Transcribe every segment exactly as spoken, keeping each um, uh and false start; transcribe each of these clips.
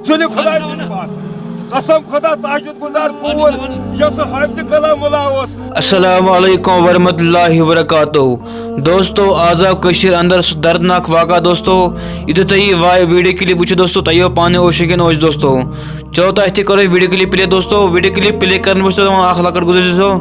سُلہِ خۄداے سٕنٛدِ پاس۔ قسم خۄدا تہجد گُزار کوٗر، یۄس حٲفظِ کلام اللہ اوس۔ السلام علیکم ورحمۃ اللہ وبرکاتہ۔ دوستو، آز آو کٔشیٖر اندر سُہ دردناک واقعہ دوستو۔ یُتھُے تُہۍ یہِ وا-، ویڈیو کلپ وٕچھِو دوستو، تۄہہِ یِیو پانہٕ ہوشہِ کِنۍ ہوش دوستو۔ چلو تۄہہِ تہِ کرو ویڈیو کلپ پلے دوستو۔ ویڈیو کلپ پلے کرنہٕ برونٛہہ چھُسو دپان اکھ لۄکٕٹ گُزٲرِش دوستو۔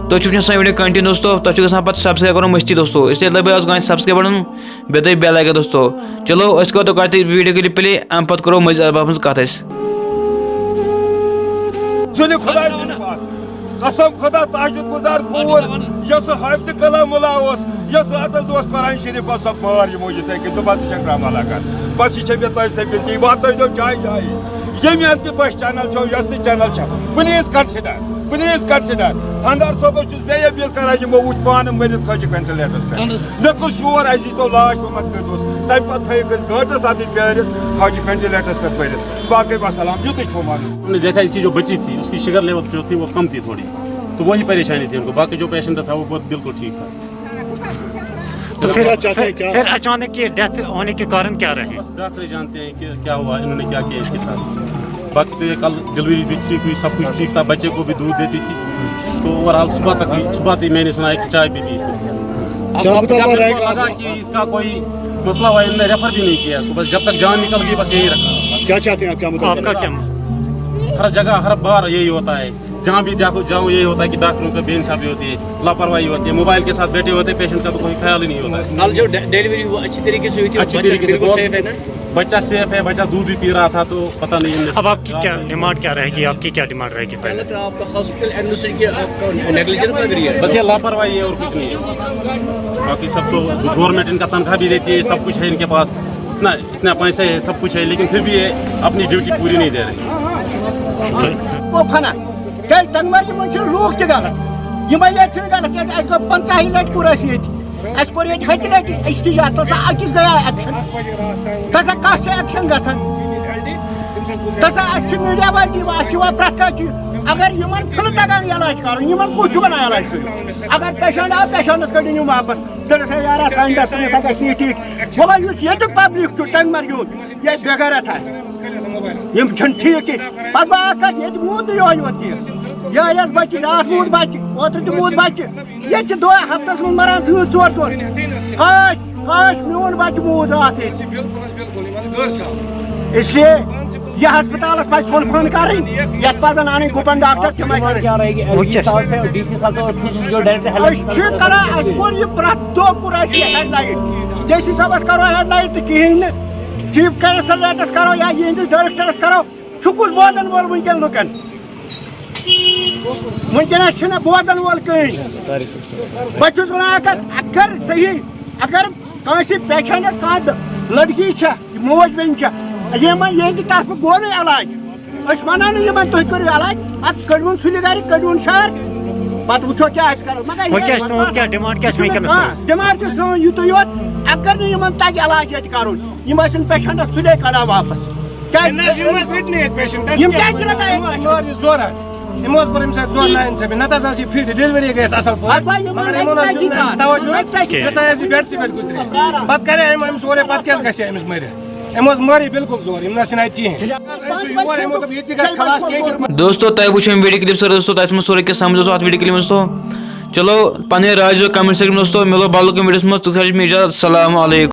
تُہۍ چھِو وٕچھان سٲنۍ ویڈیو کنٹِنیو دوستو، تۄہہِ چھُو گژھان پتہٕ سبسکرایب کرُن مٔشتٕے دوستو۔ اس لیے دبٲیِو آز گۄڈٕ سبسکرایب بٹن، بیٚیہِ دبٲیِو بیل آیکن دوستو۔ چلو أسۍ کرو تۄہہِ گۄڈٕ تہِ ویڈیو کلپ پلے، امہِ پتہٕ کرو مٔنٛزۍ البابس منٛز کتھ أسۍ۔ سُلہِ خۄداے سٕنٛدِ پاس۔ قسم خۄدا تہجد گُزار کوٗر، یۄس حٲفظِ کلام اللہ اوس، یۄس راتس دۄہس قرآن شریف پتہٕ سۄ بار یِمو یِتھے کٔنۍ تہٕ بس یہِ چھےٚ ڈرامہ لگان۔ بس یہِ چھےٚ مےٚ تۄہہِ سۭتۍ بِنتی، واتنٲیزیو جایہِ جایہِ۔ ییٚمہِ اندٕ تہِ تۄہہِ چینل چھو، یۄس تہِ چینل چھےٚ، پلیز کنسیڈر، پلیز کنسیڈر۔ خانٛدار صٲبس چھُس بیٚیہِ اپیل کران، یِمو وٕچھ پانہٕ مٔرِتھ کھٲجِکھ وینٹلیٹرس پٮ۪ٹھ۔ مےٚ کوٚر شور، اَسہِ دیٖتو لاش وۄنۍ مت کٔرۍتوس۔ تمہِ پتہٕ تھٲیِکھ أسۍ گٲنٛٹس اتھٕے پیٲرِتھ، کھٲجِکھ وینٹلیٹرس پٮ۪ٹھ مٔرِتھ۔ باقٕے وسلام، یُتُے چھُ وَنُن۔ ہم نے देखा, इसकी जो बच्ची थी, उसकी शुगर लेवल जो थी वो कम थी थोड़ी, तो वही परेशानी थी हमको। बाकी जो पेशेंट था वो बहुत बिल्कुल ठीक था। तो फिर, क्या चाहते हैं, क्या? फिर अचानक ये डेथ होने के कारण क्या रहे? बस डॉक्टर ही जानते हैं कि क्या हुआ, इन्होंने क्या किया इसके साथ। बाकी तो ये कल डिलीवरी भी ठीक हुई, सब कुछ ठीक था, बच्चे को भी दूध देती थी। तो ओवरऑल सुबह तक भी, सुबह से मैंने सुना है कि चाय भी पी थी। क्या पता लगा कि इसका कोई मसला हुआ, इन्होंने रेफर भी नहीं किया इसको, बस जब तक जान निकल गई बस यहीं रखा। क्या चाहते हैं आप, क्या मतलब? आपका क्या? हर जगह हर बार यही होता है, जहाँ भी जाओ जाओ यही होता है कि डॉक्टरों का बेइंसाफी होती है, लापरवाही होती है, मोबाइल के साथ बैठे होते हैं, पेशेंट का तो कोई ख्याल ही नहीं होता है। कल जो डे-, डिलीवरी हुआ अच्छी तरीके से हुई थी, अच्छी तरीके से, बिल्कुल सेफ है ना? बच्चा सेफ है, बच्चा दूध भी पी रहा था, तो पता नहीं इनमें अब आपकी क्या डिमांड क्या रहेगी, आपकी क्या डिमांड रहेगी? पहले तो आपका हॉस्पिटल एडमिनिस्ट्रेशन की आपका नेग्लिजेंस लग रही है। बस ये लापरवाही है और कुछ नहीं है। बाकी सब तो गवर्नमेंट इनका तनख्वाह भी देती है, सब कुछ है इनके पास, इतना इतना पैसा है, सब कुछ है, लेकिन फिर भी ये अपनी ड्यूटी पूरी नहीं दे रहे। کو فنا کیٛازِ ٹنٛگمرگہِ منٛز چھِ لوٗکھ تہِ غلط، یِمے یٲتۍ چھِنہٕ غلط، کیٛازِ اَسہِ گوٚو پنٛژاہہِ لٹہِ کوٚر اَسہِ ییٚتہِ، اَسہِ کوٚر ییٚتہِ ہَتہِ لٹہِ اِشتِجا، تَتھ سا أکِس گٔیے ایکشن، تَتھ سا کَس چھِ ایکشن گژھان؟ تَتھ سا اَسہِ چھِ میٖڈیا وٲلۍ دِوان، اَسہِ چھِ یِوان پرٛٮ۪تھ کانٛہہ چیٖز، اگر یِمن چھُنہٕ تَگان علاج کَرُن، یِمن کُس چھُ وَنان علاج کٔرِو؟ اگر پیشنٹ آو، پیشنٹس کٔڑِو یِم واپس، دوٚپنس، ہے یارا، سانہِ دستہٕ منٛز ہا گژھِ نہٕ یہِ ٹھیٖک۔ وۄنۍ یُس ییٚتیُک پبلک چھُ ٹنٛگمرگہِ ہُنٛد، یہِ آسہِ بے غیرت ہا۔ یِم چھِنہٕ ٹھیٖک کینٛہہ۔ پتہٕ گوٚو اکھ کتھ، ییٚتہِ موٗد نہٕ یِہوٚے یوت کینٛہہ۔ یِہوٚے اَسہِ بچہِ، راتھ موٗد بچہِ، اوترٕ تہِ موٗد بچہِ۔ ییٚتہِ چھِ دۄہ ہفتس منٛز مران زٕ ژور ژور۔ کاش، کاش میون بچہِ موٗد راتھ ییٚتہِ۔ اس لیے یہِ ہسپتالس پزِ فُل فنڈ کرٕنۍ، یتھ پزن انٕنۍ گُپن ڈاکٹر تِمے کرٕنۍ۔ کیا رہے گی؟ ایل جی صاحب سے، ڈی سی صاحب سے اور خصوصی جو ڈائریکٹر ہیلتھ، أسۍ چھِ کران، اَسہِ کوٚر یہِ پرٛٮ۪تھ دۄہ کوٚر اَسہِ یہِ ہیڈ لایٹ۔ جے سی صٲبس کرو ہیڈ لایٹ تہٕ کِہیٖنۍ نہٕ، چیف کنسلٹنٹس کرو یا یِہنٛدِس ڈائریکٹرس کرو، چھُ کُس بوزن وول وٕنکیٚن لُکن؟ وٕنکیٚنس چھُنہٕ بوزن وول کٕہٕنۍ۔ بہٕ چھُس وَنان، اگر، اگر صحیح، اگر کٲنٛسہِ پیشنٹس کانٛہہ لڑکی چھےٚ، موج بیٚنہِ چھےٚ، یِمن یِہنٛدِ طرفہٕ گوٚو نہٕ علاج، أسۍ وَنو نہٕ یِمن تُہۍ کٔرِو علاج، اَدٕ کٔڑۍوُن سُلہِ گرِ، کٔڑۍوُن شہر، پتہٕ وٕچھو کیٛاہ آسہِ کرُن۔ مگر وۄنۍ کیٛاہ چھِ تُہٕنٛز کیٛاہ ڈِمانڈ کیٛاہ چھِ وٕنکیٚنَس آ، تُہٕنٛز؟ ڈِمانڈ چھِ سٲنۍ یِتُے یوت، اگر نہٕ یِمن تَگہِ علاج ییٚتہِ کرُن، یِم ٲسِن پیشنٹس سُلے کڑان واپس۔ کیٛازِ نہ حظ، یِم ٲسۍ رٔٹنٕے ییٚتہِ پیشنٹ۔ یِم کیٛازِ چھِ رَٹان ییٚتہِ پیشنٹ؟ یِم ٲسۍ یورٕ حظ۔ یِمو حظ کوٚر اَمہِ سۭتۍ زور نااِنصٲفی۔ نَتہٕ حظ آسہِ یہِ فِٹ، ڈیلؤری گٔیَس اَصٕل پٲٹھۍ۔ اَدٕ وۄنۍ یِمَن مگر یِمَن حظ دیُت نہٕ اَسہِ توجہ۔ توجہ۔ یوٚتام حظ یہِ بیڈَسٕے پٮ۪ٹھ گُزرِ۔ پَتہٕ کَرِ أمۍ، أمۍ سورُے، پَتہٕ کیٛاہ حظ گژھِ أمِس مٔرِتھ؟ أمۍ حظ مٲرٕے بِلکُل زور، یِم نہ حظ چھِنہٕ اَتہِ کِہیٖنۍ۔ أمۍ حظ چھُ یورٕ، یِمو دوٚپ، ییٚتہِ تہِ گژھِ خلاص، کینٛہہ چھُنہٕ۔ دوستو، تۄہہِ وٕچھو أمۍ ویڈیو کلپ سٲرٕے، دوستو، تۄہہِ تھوٚومُت سورُے کینٛہہ سمجھ، دوستو، اَتھ ویڈیو کلپ منٛز، دوستو۔ چلو، پنٕنۍ راے چھُ comment section منٛز، دوستو، مِلو بدل کُنہِ ویڈیوَس منٛز، تُہۍ کٔرِو مےٚ اجازت، السلام علیکم۔